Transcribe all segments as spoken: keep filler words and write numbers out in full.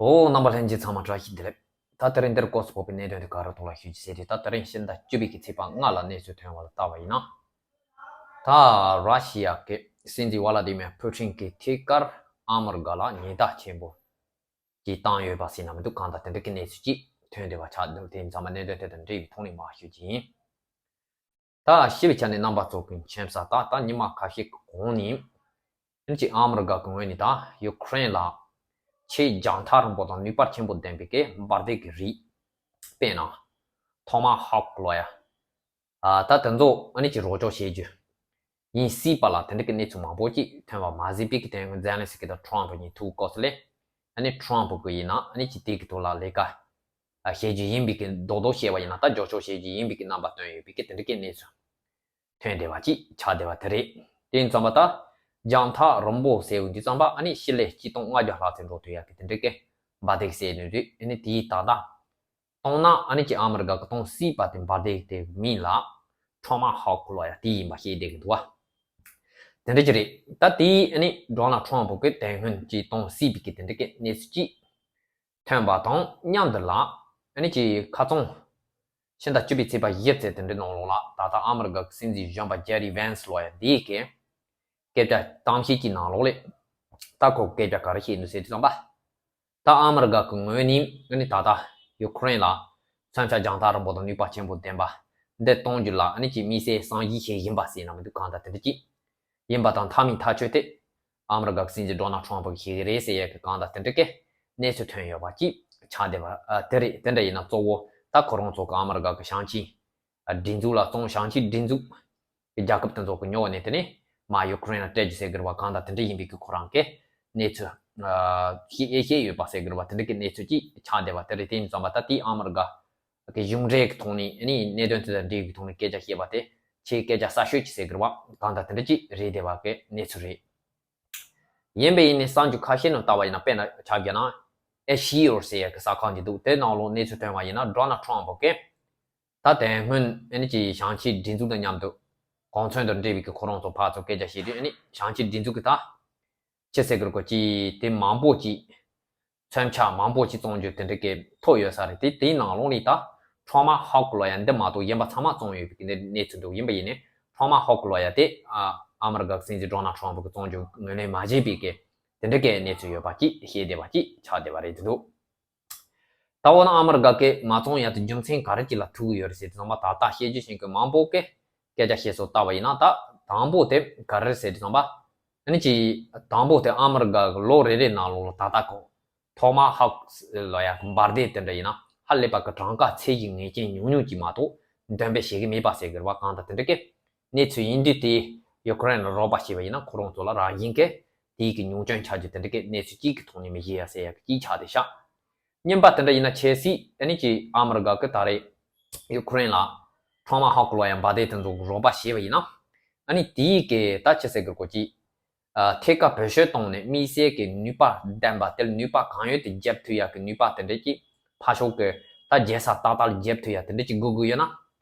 ཨོ། རྣམ་པ་ལྷན་རྒྱས་ཚང་མ་བཀྲ་ཤིས་བདེ་ལེགས། ད་དེ་རིང་འདིར་སྐོར་སུ་ཕོག་པའི་གནད་དོན་དེ་ག་རེ་ཐོག་ལ་ཞུ་རྒྱུ་ཟེར་དུས། ད་དེ་རིང་ཕྱི་ཟླ་བཅུ་པའི་གི་ཚེས་པ་ལྔ་ལ་གནས་ཚུལ་ཐོན་པ་ལ་བལྟ་བ་ཡིན་ན། ད་ར་ཤི་ཡ་གི་སྲིད་འཛིན་ཝ་ལ་དི་མེར་ཕུ་ཊིན་གྱིས་ཐད་ཀར་ཨ་མི་རི་ཀ་ལ་ཉེན་བརྡ་ཆེན་པོ་ཅིག་བཏང་ཡོད་པ་ཟེར་ན་མི་འདུག། གང་ལྟར་དེ་འདྲ་གི་གནས་ཚུལ་ཅིག་ཐོན་བསྡད་པ་ཆགས་འདུག། དེ་ཡིན་ཙང་མ་གནད་དོན་དེ་དང་འབྲེལ་བའི་ཐོག་ནས་མར་ཞུ་རྒྱུ་ཡིན། ད་ཞིབ་ཆ་ནས་རྣམ་པ་ཚོ་གི་མཁྱེན་གསལ། ད་ད་ཉི་མ་ཁ་ཤས་ཀྱི་གོང་ནས་ཨ་ནི་ཅིག་ཨ་མི་རི་ཀ་གི་ངོས་ནས་ད་ཡུ་ཀེ་རེན་ལ་ཆེས་རྒྱང་ཐག་རིང་པོ་དང་ནུས་པ་ཆེན་པོ་ལྡན་པའི་གི་འབར་མདེལ་གྱི་རིགས། དཔེར་ན་ཐོ་མ་ཧོག་ལོ་ཡ། ཨ། ད་དེ་ཚོ་ཨ་ནི་ཅིག་རོགས་སྐྱོར་བྱེད་རྒྱུ་ཡིན་སྲིད་པ་ལ་དེ་འདྲ་གི་གནས་ཚུལ་མང་པོ་ཅིག་ཐོན་པ་མ་ཟད་པའི་གི་དོན་ཟེ་ལན་སི་ཀི་དང་ཊམ་ཕུ་གཉིས་ཐུག་སྐབས་སུ་ལས། ཨ་ནི་ཊམ་ཕུ་གི་ཡིན་ན་ཨ་ནི་ཅིག་དེ་གི་ཐོག་ལ་ལས་ཀ་བྱེད་རྒྱུ་ཡིན་པའི་གི་རྡོག་རྡོག་བཤད་པ་ཡིན་ན། ད་རྒྱབ་སྐྱོར་བྱེད་རྒྱུ་ཡིན་པའི་གི་རྣམ་པ་སྟོན་ཡོད་པའི་གི་དེ་འདྲ་གི་གནས་ཚུལ་ཐོན་བསྡད་པ་ཅིག་ཆགས་བསྡད་པ་དེ་རེད། དེ་ཡིན་ཙང་མ་ད་རྒྱང་ཐག་རིང་པོ་ཟེར་བའི་དུས་ཙམ་པ་ཨ་ནི་ཕྱི་ལོ་གཅིག་སྟོང་ལྔ་བརྒྱ་ལྷག་ཙམ་འགྲོ་ཐུབ་ཡ་གི་དེ་འདྲ་གི་འབར་མདེལ་ཟེར་ནི་རེད། ཨ་ནི་དེའི་ད་ལྟ་སྟོང་ན་ཨ་ནི་ཅིག་ཨ་མི་རི་ཀ་གི་གཏོང་སྲིད་པ་དེ་འབར་མདེལ་དེ་མིང་ལ་ཊོ་མ་ཧོག་ལོ་ཡ་དེ་ཡིན་པ་བཤད་བསྡད་ཀྱི་འདུག་བ། དེ་འདྲ་ཅིག་རེད། ད་དེ་ཨ་ནི་ཌོ་ནལ་ཊམ་ཕུ་གི་དེ་སྔོན་ཅིག་གཏོང་སྲིད་པའི་གི་དེ་འདྲ་གི་གནས་ཚུལ་ཅིག་ཐོན་པ་དང་མཉམ་དུ་ལ། ཨ་ནི་ཅིག་ཁ་སང་ཕྱི་ཟླ་བཅུ་པའི་ཚེས་པ་བཞི་ཚེས་དེ་འདྲའི་ནང་ལོགས་ལ་ད་ལྟ་ཨ་མི་རི་ཀ་གི་སྲིད་འཛིན་གཞོན་པ་ཇེ་ཌི་ཝན་སི་ལོ་ཡ་དེ་གི་སྐད་ཆ་གཏམ་བཤད་ཀྱི་ནང་ལོགས་ལས། ད་ཁོ་སྐད་ཆ་ག་རེ་བཤད་འདུག་ཟེར་དུས་ཙམ་པ། ད་ཨ་མི་རི་ཀ་གི་ངོས་ནས་ཨ་ནི་ད་ལྟ་ཡུ་ཀེ་རེན་ལ་མཚོན་ཆ་རྒྱང་ཐག་རིང་པོ་དང་ནུས་པ་ཆེན་པོ་ལྡན་པ་འདི་གཏོང་རྒྱུ་ལ་ཨ་ནི་ཅིག་དམིགས་བསལ་བསམ་གཞིག་བྱེད་བཞིན་པ་ཟེར་ན་མི་འདུག། གང་ལྟར་དེ་འདྲ་ཅིག་ཡིན་པ་དང་། མཐའ་མའི་ཐག་གཅོད་དེ་ཨ་མི་རི་ཀ་གི་སྲིད་འཛིན་ཌོ་ནལ་ཊམ་ཕུ་གིས་བྱེད་ཀྱི་རེད་ཟེར་ཡ་གི་གང་ལྟར་དེ་འདྲ་གི་གནས་ཚུལ་ཐོན་ཡོད་པ་ཅིག་ཆགས་བསྡད་པ་དེ་རེད། དེ་འདྲ་ཡིན་ན་གཙོ་བོ་ད་ཁོ་རང་ཚོ་གི་ཨ་མི་རི་ཀ་གི་བྱང་ཕྱོགས་སྒྲིག་འཛུགས་ལ་བཙོང་། བྱང་ཕྱོགས་སྒྲིག་འཛུགས་ཀྱི་རྒྱལ་ཁབ་དེ་ཚོ་གི་ཉོ་བ་ནས་དེ་ནས་མར་ཡུ་ཀེ་རེན་ལ་སྤྲད་རྒྱུ་ཟེར་གི་རེད་བ། གང་ལྟར་དེ་འདྲ་ཡིན་པའི་གི་ཁོ་རང་གི་གནས་ཚུལ་ཨ་ཤེས་ཨེ་ཤེས་ཡོད་པ་ཟེར་གི་རེད་བ། དེ་འདྲ་གི་གནས་ཚུལ་ཅིག་ཆགས་བསྡད་པ་དེ་རེད། དེ་ཡིན་ཙང་མ་ད་དེ་ཨ་མི་རི་ཀ་གི་གཞུང་འབྲེལ་གི་ཐོག་ནས་ཨ་ནི་གནད་དོན་དེ་དང་འབྲེལ་བའི་ཐོག་ནས་སྐད་ཆ་བཤད་པ་དེ་ཆེས་སྐད་ཆ་གསར་ཤོས་ཅིག་ཟེར་གི་རེད་བ། གང་ལྟར་དེ་འདྲ་ཅིག་རེད་བསྡད་པ་གི་གནས་ཚུལ་རེད། ཡིན་པ་ཡིན་ནའི་གསར་འགྱུར་ཁ་ཤས་ནང་ལྟ་བ་ཡིན་ན། དཔེར་ན་ཆ་བཞག་ན་ཨེ་ཤི་ཡོར་ཟེར་ཡ་གི་གསར་ཁང་ཅིག་འདུག། དེ་ནང་ལོགས་གནས་ཚུལ་ཐོན་པ་ཡིན་ན་ཌོ་ནལ་ཊམ་ཕུ་གིས་ད་དེ་སྔོན་ཨ་ནི་ཅིག་བྱང་ཕྱོགས་སྒྲིག་འཛུགས་དང་མཉམ་དུ་གོ་མཚོན་དང་འབྲེལ་བའི་གི་ཁོ་རང་ཚོ་ཕར་ཚུར་སྐད་ཆ་བཤད་དུས། ཨ་ནི་བྱང་ཕྱོགས་སྒྲིག་འཛུགས་གིས་ད་ཅི་ཟེར་གི་རེད་གོ། ཅིག་དེ་མང་པོ་ཅིག་མཚོན་ཆ་མང་པོ་ཅིག་བཙོང་རྒྱུ་དེ་འདྲ་གི་ཐོབ་ཡོད་ས་རེད། དེ་དེའི་ནང་ལོགས་ནས་ད་ཊོ་མ་ཧོག་ལོ་ཡ་འདི་མ་གཏོགས་གཞན་པ་ཚང་མ་བཙོང་ཡོད་པའི་གི་གནས་ཚུལ་འདུག། ཡིན་པ་ཡིན་ནའི་ཊོ་མ་ཧོག་ལོ་ཡ་དེ་ཨ་ཨ་མི་རི་ཀ་གི་སྲིད་འཛིན་ཌོ་ནལ་ཊམ་ཕུ་གིས་བཙོང་རྒྱུ་ངོས་ལེན་མ་བྱས་པའི་གི་དེ་འདྲ་གི་གནས་ཚུལ་ཡོད་པ་ཅིག་བཤད་བསྡད་པ་ཅིག་ཆགས་བསྡད་པ་རེད་འདུག། ད་འོ་ན་ཨ་མི་རི་ཀ་གིས་མ་བཙོང་ཡ་དེ་རྒྱུ་མཚན་ག་རེ་ཅིག་ལ་ཐུག་གི་ཡོད་རེད་ཟེར་དུས་ཙམ་པ། ད་ལྟ་བཤད་རྒྱུ་ཞིག་གི་མང་པོ་གིས་སྐད་ཆ་བཤད་སྲོལ་ལྟ་བ་ཡིན་ན། ད་དང་པོ་དེ་ག་རེ་རེད་ཟེར་དུས་ཙམ་པ། ཨ་ནི་ཅིག་དང་པོ་དེ་ཨ་མི་རི་ཀ་གི་ལོ་རེ་རེ་ནང་ལོགས་ལ་ད་ལྟ་གོ་ཐོ་མ་ཧོག་ལོ་ཡ་གི་འབར་མདེལ་དེ་འདྲ་ཡིན་ན་ཧ་ལས་པ་གི་གྲངས་ཀ་ཚད་གཞི་ངེས་ཅན་ཉུང་ཉུང་ཅིག་མ་གཏོགས་འདོན་སྤེལ་བྱེད་ཀྱི་མེད་པ་ཟེར་གི་རེད་བ། གང་ལྟར་དེ་འདྲ་གི་གནས་ཚུལ་ཡིན་དུས། དེ་ཡུ་ཀེ་རེན་ལ་རོགས་པ་བྱས་པ་ཡིན་ན་ཁོ་རང་ཚོ་ལ་རང་བཞིན་གི་དེའི་གི་ཉུང་སྐྱོན་ཆགས་རྒྱུ་དེ་འདྲ་གི་གནས་ཚུལ་གཅིག་གི་ཐོག་ནས་མི་བཞེས་ཡ་ཟེར་ཡ་གི་གཅིག་ཆགས་བསྡད་ཤག། གཉིས་པ་དེ་འདྲ་ཡིན་ན་ཆབ་སྲིད་ཨ་ནི་ཅིག་ཨ་མི་རི་ཀ་གིས་ད་རེས་ཡུ་ཀེ་རེན་ལ་ཊོ་མ་ཧོག་ལོ་ཡ་འབར་མདེལ་དེ་ཚོ་གི་རོགས་པ་བྱས་པ་ཡིན་ན། ཨ་ནི་དེའི་གི་ད་ཅི་ཟེར་གི་རེད་གོ། ཅིག་ཨ་ཐད་ཀར་བེད་སྤྱོད་བཏང་ནས་དམིགས་བསལ་གྱི་ནུས་པ་ལྡན་པ་དེ། ནུས་པ་གང་ཡོད་དེ་རྒྱབ་ཐུབ་ཡ་གི་ནུས་པ་དེ་འདྲ་ཅིག་ཕར་ཕྱོགས་གི་ད་རྒྱལ་ས་ཏག་ཏག་ལ་རྒྱབ་ཐུབ་ཡ་དེ་འདྲ་ཅིག་དགོས་ཀྱི་ཡོད་ན།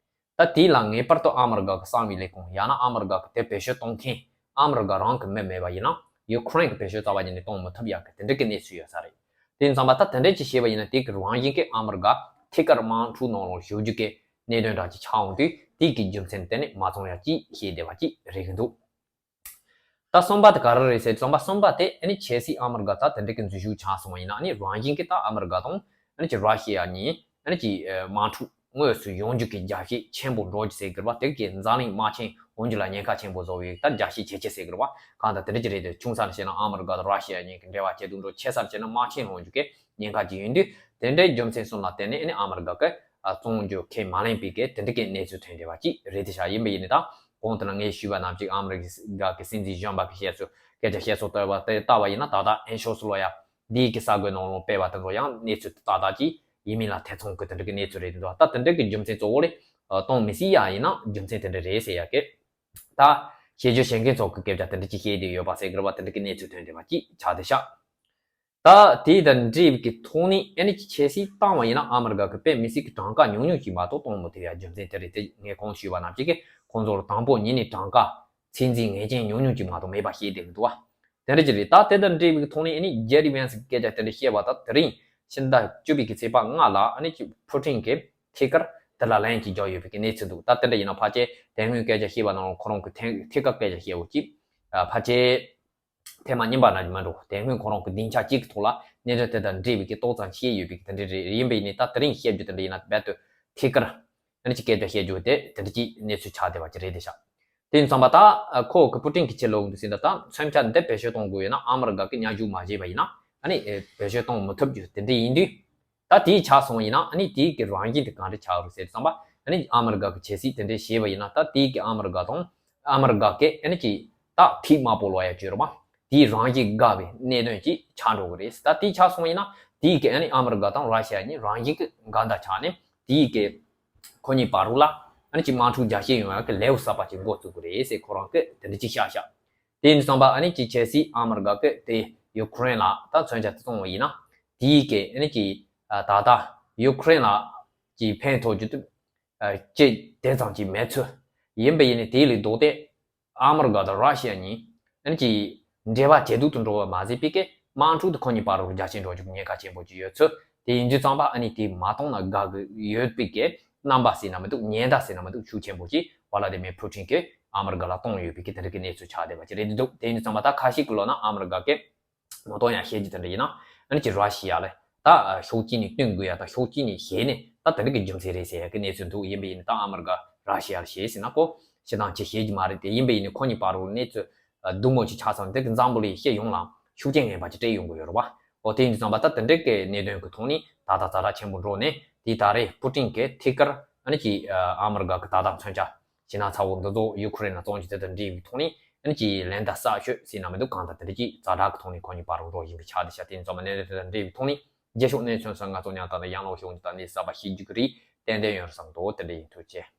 ད་དེ་ལ་ངེས་པར་དུ་ཨ་མི་རི་ཀ་གི་གསང་བའི་ལས་ཁུངས་ཡང་ན་ཨ་མི་རི་ཀ་གི་དེ་བེད་སྤྱོད་གཏོང་མཁན། ཨ་མི་རི་ཀ་རང་གི་མི་མེད་པ་ཡིན་ན་ཡུ་ཀེ་རེན་གྱི་བེད་སྤྱོད་རྩ་བ་ཉིད་ནས་གཏོང་མི་ཐུབ་ཡ་གི་དེ་འདྲ་གི་གནས་ཚུལ་ཡོད་ས་རེད། དེ་ཡིན་ཙང་མ་ད་དེ་འདྲ་ཅིག་བྱས་པ་ཡིན་ན་དེ་གི་རང་བཞིན་གྱིས་ཨ་མི་རི་ཀ་ཐད་ཀར་དམག་འཁྲུག་ནང་ལོགས་ཞུགས་རྒྱུ་གི་གནད་དོན་འདྲ་ཅིག་ཆགས་འོང་དུས། དེ་གི་རྒྱུ་མཚན་དེ་ནི་མ་བཙོང་ཡ་ཅིག་བྱས་བསྡད་པ་ཅིག་རེད་གི་འདུག། ད་གསུམ་པ་དེ་ག་རེ་རེད་ཟེར་དུས་ཙམ་པ། གསུམ་པ་དེ་ཨ་ནི་ཆབ་སྲིད་ཨ་མི་རི་ཀ་ད་དེ་འདྲ་གི་འཛུལ་ཞུགས་ཆགས་སོང་བ་ཡིན་ན། ཨ་ནི་རང་བཞིན་གྱིས་ད་ཨ་མི་རི་ཀ་དང་ཨ་ནི་ཅིག་ར་ཤི་ཡ་གཉིས་ཨ་ནི་ཅིག་དམག་འཁྲུག་དངོས་སུ་ཡོང་རྒྱུ་གི་རྒྱ་བཤད་ཆེན་པོ་འགྲོ་རྒྱུ་ཟེར་གི་རེད་བ། དེ་གི་འཛམ་གླིང་དམག་ཆེན་ཡོང་རྒྱུ་ལ་ཉེན་ཁ་ཆེན་པོ་བཟོ་བའི་ད་རྒྱ་བཤད་ཇེ་ཆེ་ཟེར་གི་རེད་བ། གང་ལྟར་དེ་འདྲ་ཅིག་རེད་དེ། ཆུང་ས་ནས་བཤད་ན་ཨ་མི་རི་ཀ་དང་ར་ཤི་ཡ་གཉིས་ཀྱི་འབྲེལ་བ་ཇེ་སྡུག་འགྲོ། ཆེ་ས་ནས་བཤད་ན་དམག་ཆེན་ཡོང་རྒྱུ་གི་ཉེན་ཁ་ཅིག་ཡོད་དུས། དེ་འདྲའི་རྒྱུ་མཚན་གསུམ་ལ་བརྟེན་ནས་ཨ་ནི་ཨ་མི་རི་ཀ་གིས་ཨ་བཙོང་རྒྱུ་ཁས་མ་ལེན་པའི་གི་དེ་འདྲ་གི་གནས་ཚུལ་ཐོན་བསྡད་པ་ཅིག་རེད་དེ་ཤག། ཡིན་པ་ཡིན་ནའི་ད་གོང་དུ་ན་ངས་ཞུས་པ་ནང་བཞིན་ཨ་མི་རི་ཀ་གི་སྲིད་འཛིན་གཞོན་པ་གི་བཤད་སྲོལ། སྐད་ཆ་བཤད་སྲོལ་ལྟ་བ་དེ་ལྟ་བ་ཡིན་ན། ད་ལྟ་ཨན་ཤོ་སི་ལོ་ཡ་འདི་གི་ས་གོའི་ནང་ལོགས་སྤེལ་བ་དེ་ཚོ་ཡང་གནས་ཚུལ་དེ་ཏག་ཏག་ཅིག་ཡིན་མིན་ལ་ཐེ་ཚོམ་གི་དེ་འདྲ་གི་གནས་ཚུལ་རེད་འདུག། ད་དེ་འདྲ་གི་རྒྱུ་མཚན་གཙོ་བོ་ལས་གཏོང་མི་སྲིད་ཡ་ཡིན་ན་རྒྱུ་མཚན་དེ་འདྲ་རེད་ཟེར་ཡ་གི། ད་ཤེས་རྒྱུ་ཤེས་མཁན་ཚོ་གི་སྐད་ཆ་དེ་འདྲ་ཅིག་བཤད་བསྡད་ཡོད་པ་ཟེར་གི་རེད་བ། དེ་འདྲ་གི་གནས་ཚུལ་ཐོན་བསྡད་པ་ཅིག་ཆགས་བསྡད་ཤག། ད་དེ་དང་འབྲེལ་བའི་གི་ཐོག་ནས་ཨ་ནི་ཅིག་ཆབ་སྲིད་བཏང་བ་ཡིན་ན་ཨ་མི་རི་ཀ་གི་དཔེ་མི་སྲིད་གི་གྲངས་ཀ་ཉུང་ཉུང་ཅིག་མ་གཏོགས་གཏོང་མི་ཐུབ་ཡ་རྒྱུ་མཚན་དེ་རེད། དེ་ངས་གོང་ཞུས་པ་ནང་བཞིན་གི་ཁོང་ཚོར་དང་པོ་ཉིད་ནས་གྲངས་ཀ་ཚད་འཛིན་ངེས་ཅན་ཉུང་ཉུང་ཅིག་མ་གཏོགས་མེད་པ་བཤད་བསྡད་གི་འདུག་བ། དེ་འདྲ་ཅིག་རེད། ད་དེ་དང་འབྲེལ་བའི་གི་ཐོག་ནས་ཨ་ནི་ཇེ་ཌི་ཝན་སི་གི་སྐད་ཆ་དེ་འདྲ་བཤད་པ། ད་དེ་རིང་ ཕྱི་ཟླ་བཅུ་པའི་གི་ཚེས་པ་ལྔ་ལ་ཨ་ནི་ཅིག་ཕུ་ཊིན་གྱི་ཐད་ཀར་དེ་ལ་ལན་ཅིག་རྒྱག་ཡོད་པའི་གི་གནས་ཚུལ་འདུག་ད་དེ་འདྲ་ཡིན་ན་ཕལ་ཆེར་དེ་སྔོན་སྐད་ཆ་བཤད་པ་ནང་ཁོ་རང་གི་ཐད་ཐད་ཀར་སྐད་ཆ་བཤད་འོ་ཅིག་ཕལ་ཆེར་ཐེངས་མ་གཉིས་པ་ན་མ་འགྲོ། དེ་སྔོན་ཁོ་རང་གི་སྡིངས་ཆ་གཅིག་གི་ཐོག་ལ་གནད་དོན་དེ་དང་འབྲེལ་བའི་གི་ཏོག་ཙམ་བཤད་ཡོད་པའི་གི་དེ་འདྲ་རེད། ཡིན་པ་ཡིན་ནའི་ད་དེ་རིང་བཤད་རྒྱུ་དེ་འདྲ་ཡིན་ན་རྦད་དེ་ཐད་ཀར་ཨ་ནི་ཅིག་སྐད་ཆ་བཤད་རྒྱུ་དེ་དེ་འདྲ་ཅིག་གནས་ཚུལ་ཆགས་བསྡད་པ་ཅིག་རེད་དེ་ཤག་དེ་ཡིན་ཙང་པ་ད་ཁོ་གི་ཕུ་ཊིན་གྱི་ཕྱི་ལོགས་འདུག་ཟིན་ད་ད་མཚོན་ཆ་འདི་བེད་སྤྱོད་གཏོང་དགོས་ཡོད་ན་ཨ་མི་རི་ཀ་གི་ཉག་གཅིག་མ་བྱས་པ་ཡིན་ན་ཨ་ནི་བེད་སྤྱོད་གཏོང་མི་ཐུབ་རྒྱུ་དེ་འདྲ་ཡིན་དུས། ད་དེའི་ཆ་སོང་ཡིན་ན་ཨ་ནི་དེའི་གི་རང་བཞིན་དེ་གང་འདྲ་ཆགས་རུ་ཟེར་ཙམ་པ་ཨ་ནི་ཨ་མི་རི་ཀ་གི་ཆབ་སྲིད་དེ་འདྲ་བྱས་པ་ཡིན་ན་ད་དེའི་གི་ཨ་མི་རི་ཀ་དང་ཨ་མི་རི་ཀ་གི་ཨ་ནི་ཅི་ད་ཐིག་དམར་པོ་ལོག་ཡ་བཅོས་རོགས་པ་དེའི་རང་བཞིན་འགལ་བའི་གནད་དོན་ཅིག་ཆགས་འགྲོ་གི་རེད། ད་དེའི་ཆ་སོང་ཡིན་ན་དེའི་གི་ཨ་ནི་ཨ་མི་རི་ཀ་དང་ར་ཤི་ཡ་གཉིས་རང་བཞིན་གི་འགལ་ཟླ་ཆགས་ནས་དེའི་གི་ཁོ་གཉིས་བར་རུ་ལ་ཨ་ནི་ཅི་དམག་འཁྲུག་རྒྱ་ཆེ་ཡོང་ཡ་གི་ལེའུ་གསར་པ་ཅིག་འགོ་བཙུགས་གི་རེད་ཟེར་ཁོ་རང་གི་དེ་འདྲ་ཅིག་བཤད་བཞག་དེ་ཡིན་ཙང་པ་ཨ་ནི་ཅི་ཆབ་སྲིད་ཨ་མི་རི་ཀ་གི་དེ་ཡུ་ཀེ་རེན་ལ་ད་མཚོན་ཆ་དེ་བཙོང་བ་ཡིན་ན་དེའི་གི་ཨ་ནི་ཅི་ད་ལྟ་ཡུ་ཀེ་རེན་ལ་ཅི་ཕན་ཐོགས་རྒྱུ་དེ་ཅི་དེ་ཙམ་ཅིག་མེད་ཚུལ་ཡིན་པ་ཡིན་ནི་དེ་ལས་ལྡོག་སྟེ་ཨ་མི་རི་ཀ་དང་ར་ཤི་ཡ་གཉིས་ཨ་ནི་ཅི་འབྲེལ་བ་ཇེ་སྡུག་ཏུ་འགྲོ་བ་མ་ཟད་པའི་གི་དམག་འཁྲུག་དེ་ཁོ་གཉིས་བར་རུ་རྒྱ་ཆེན་འགྲོ་རྒྱུ་ཉེན་ཁ་ཆེན་པོ་ཅིག་ཡོད་ཚུལ་དེ་ཡིན་དུས་ཙང་པ་ཨ་ནི་དེ་མ་གཏོང་ན་དགའ་གི་ཡོད་པའི་གི་རྣམ་པ་ཟེར་ན་མི་འདུག་ཉེན་བརྡ་ཟེར་ན་མི་འདུག་ཤུགས་ཆེན་པོ་ཅིག་བ་ལ་དེ་མེ་ཕུ་ཊིན་གྱིས་ཨ་མི་རི་ཀ་ལ་གཏོང་ཡོད་པའི་གི་དེ་འདྲ་གི་གནས་ཚུལ་ཆགས་བསྡད་པ་ཅིག་རེད་འདུག་དེ་ཡིན་དུས་ཙང་པ་ད་ཁ་ཤས་ཀྱི་ལོ་ན་ཨ་མི་རི་ཀ་གི་མ་གཏོང་ཡང་བཤད་རྒྱུ་དེ་འདྲ་ཡིན་ན་ཨ་ནི་ཅི་ར་ཤི་ཡ་ལ་ད་ཤུགས་ཀྱིས་ནི་བསྟུན་དགོས་ཡ་ད་ཤུགས་ཀྱིས་ནི་བཞེས་ནས་ད་དེ་འདྲ་གི་རྒྱུ་མཚན་རེད་ཟེར་ཡ་གི་གནས་ཚུལ་འདུག་ཡིན་པ་ཡིན་ན་ད་ཨ་མི་རི་ཀ་ར་ཤི་ཡ་ལ་བཞེས་ཟེར་ན་ཁོ་ཤི་ཐང་ཅི་བཞེས་ཀྱི་མ་རེད། དེ་ཡིན་པ་ཡིན་ནི་ཁོ་གཉིས་བར་རུ་གནས་ཚུལ་སྡུག་མོ་ཅིག་ཆགས་ཙང་དེ་གི་འཛམ་བུ་གླིང་སྤྱི་ཡོངས་ལ་ཤུགས་རྐྱེན་ངན་པ་ཅིག་སྤྲད་ཡོང་གི་ཡོད་རེད་བ། འོ་དེ་ཡིན་དུས་ཙང་པ་ད་དེ་འདྲ་གི་གནད་དོན་གི་ཐོག་ནས་ད་ལྟ་ཛ་དྲག་ཆེན་པོ་འགྲོ་ནས་དེ་ད་རེས་ཕུ་ཊིན་གི་ཐད་ཀར་ཨ་ནི་ཅི་ཨ་མི་རི་ཀ་གི་ད་ལྟ་མཚོན་ཆ་ཤིང་ནགས་ཚ་བོ་འདི་ཚོ་ཡུ་ཁུ་རེན་ལ་བཙོང་རྒྱུ་དེ་དང་འབྲེལ་བའི་ཐོག་ནས་ཨ་ནི་ཅིག་ལན་དང་གསབ་ཤོད་ཟེར་ན་མི་འདུག་གང་ལྟར་དེ་འདྲ་ཅིག་ཛ་དྲག་གི་ཐོག་ནས་ཁོ་གཉིས་བར་རུ་འགྲོ་བཞིན་པའི་ཆ་དེ་ཤ་དེ་ཚོ་མ་གནད་དོན་དེ་དང་འབྲེལ་བའི་ཐོག་ནས་རྒྱལ་ཤོག་གནས་ཚུལ་སོགས་ང་ཚོ་ཉག་ཐག་ནས་ཡང་ལོག་ཤོག་འདི་དང་གནས་གསར་པ་ཤེས་རྒྱུ་གི་རེད། ཏན་ཏན་ཡོད་རེད་བསམ་འདུག་དེ་འདྲ་ཡིན། ཐུགས་རྗེ་ཆེ།